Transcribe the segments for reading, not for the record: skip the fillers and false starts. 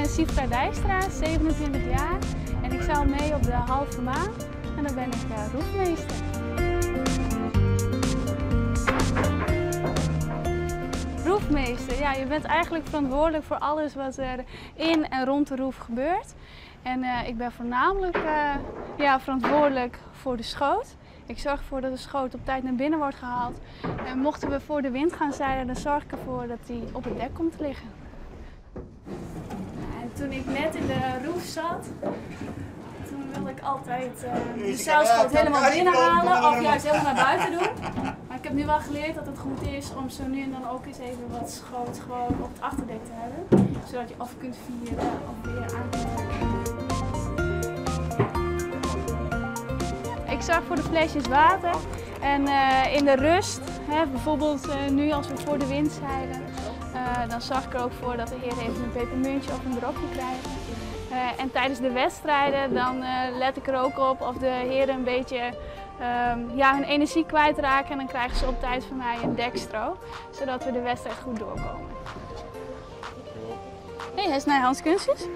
ben Sifra Dijkstra, 27 jaar en ik zeil mee op de Halve Maan en dan ben ik roefmeester. Roefmeester, ja, je bent eigenlijk verantwoordelijk voor alles wat er in en rond de roef gebeurt. En ik ben voornamelijk ja, verantwoordelijk voor de schoot. Ik zorg ervoor dat de schoot op tijd naar binnen wordt gehaald. En mochten we voor de wind gaan zeilen, dan zorg ik ervoor dat die op het dek komt te liggen. En toen ik net in de roef zat, toen wilde ik altijd de zeilschoot helemaal binnenhalen of juist helemaal naar buiten doen. Maar ik heb nu wel geleerd dat het goed is om zo nu en dan ook eens even wat schoot gewoon op het achterdek te hebben. Zodat je of kunt vieren of weer aan kunt trekken. Ik zorg voor de flesjes water en in de rust, hè, bijvoorbeeld nu als we voor de wind zeilen, dan zorg ik er ook voor dat de heren even een pepermuntje of een dropje krijgen. En tijdens de wedstrijden dan let ik er ook op of de heren een beetje ja, hun energie kwijtraken en dan krijgen ze op tijd van mij een dekstro, zodat we de wedstrijd goed doorkomen. Hey, hij is naar Hans Kunstjes.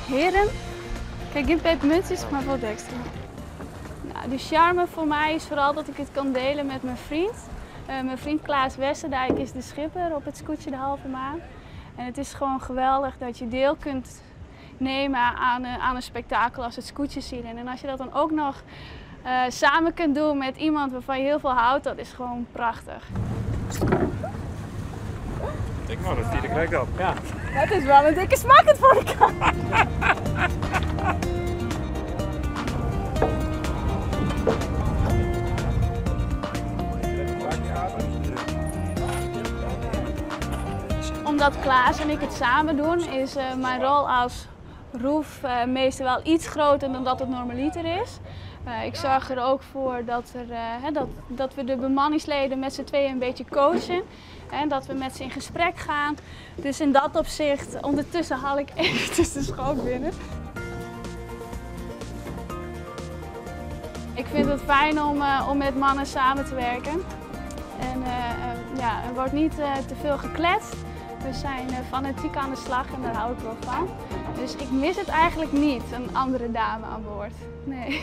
Heren, kijk, geen pepermuntjes, maar wel dextro. Nou, de charme voor mij is vooral dat ik het kan delen met mijn vriend. Mijn vriend Klaas Westerdijk is de schipper op het scootje de Halve Maan. En het is gewoon geweldig dat je deel kunt nemen aan een spektakel als het scootjeszeilen. En als je dat dan ook nog samen kunt doen met iemand waarvan je heel veel houdt, dat is gewoon prachtig. Ik nou, dat die krijg ik op. Ja. Dat is wel een dikke smakkend voor de kant. Omdat Klaas en ik het samen doen, is mijn rol als roefmeester wel iets groter dan dat het normaliter is. Ik zorg er ook voor dat we de bemanningsleden met z'n tweeën een beetje coachen. En dat we met ze in gesprek gaan. Dus in dat opzicht, ondertussen haal ik eventjes de schoot binnen. Ik vind het fijn om met mannen samen te werken. En ja, er wordt niet te veel gekletst. We zijn fanatiek aan de slag en daar hou ik wel van. Dus ik mis het eigenlijk niet, een andere dame aan boord. Nee.